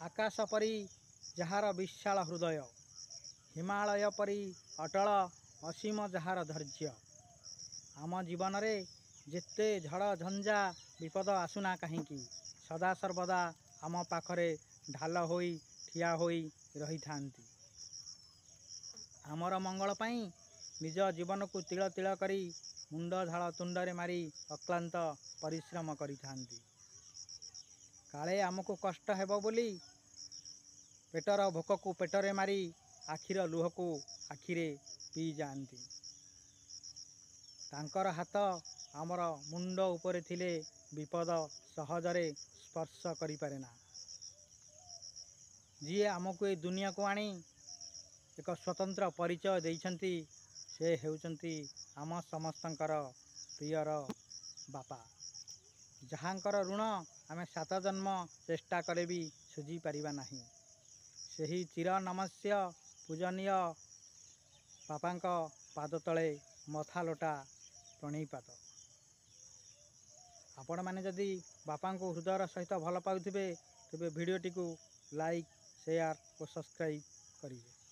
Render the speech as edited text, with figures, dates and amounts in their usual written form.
ଆକାଶ ପରି ଯାହାର ବିଶାଳ ହୃଦୟ, ହିମାଳୟ ପରି ଅଟଳ ଅସୀମ ଯାହାର ଧୈର୍ଯ୍ୟ, ଆମ ଜୀବନରେ ଯେତେ ଝଡ଼ ଝଞ୍ଜା ବିପଦ ଆସୁନା କାହିଁକି ସଦାସର୍ବଦା ଆମ ପାଖରେ ଢାଲ ହୋଇ ଠିଆ ହୋଇ ରହିଥାନ୍ତି। ଆମର ମଙ୍ଗଳ ପାଇଁ ନିଜ ଜୀବନକୁ ତିଳ ତିଳ କରି ମୁଣ୍ଡ ଝାଳ ତୁଣ୍ଡରେ ମାରି ଅକ୍ଳାନ୍ତ ପରିଶ୍ରମ କରିଥାନ୍ତି। କାଳେ ଆମକୁ କଷ୍ଟ ହେବ ବୋଲି ପେଟର ଭୋକକୁ ପେଟରେ ମାରି ଆଖିର ଲୁହକୁ ଆଖିରେ ପିଇଯାଆନ୍ତି। ତାଙ୍କର ହାତ ଆମର ମୁଣ୍ଡ ଉପରେ ଥିଲେ ବିପଦ ସହଜରେ ସ୍ପର୍ଶ କରିପାରେ ନା। ଯିଏ ଆମକୁ ଏ ଦୁନିଆକୁ ଆଣି ଏକ ସ୍ୱତନ୍ତ୍ର ପରିଚୟ ଦେଇଛନ୍ତି, ସେ ହେଉଛନ୍ତି ଆମ ସମସ୍ତଙ୍କର ପ୍ରିୟର ବାପା, ଯାହାଙ୍କର ଋଣ ଆମେ 7 ଜନ୍ମ ଚେଷ୍ଟା କଲେ ବି ଶୁଝିପାରିବା ନାହିଁ। ସେହି ଚିର ନମସ୍ୟ ପୂଜନୀୟ ବାପାଙ୍କ ପାଦ ତଳେ ମଥା ଲୋଟା ପ୍ରଣିପାତ। ଆପଣମାନେ ଯଦି ବାପାଙ୍କୁ ହୃଦୟର ସହିତ ଭଲ ପାଉଥିବେ, ତେବେ ଭିଡ଼ିଓଟିକୁ ଲାଇକ୍, ସେୟାର ଓ ସବସ୍କ୍ରାଇବ୍ କରିବେ।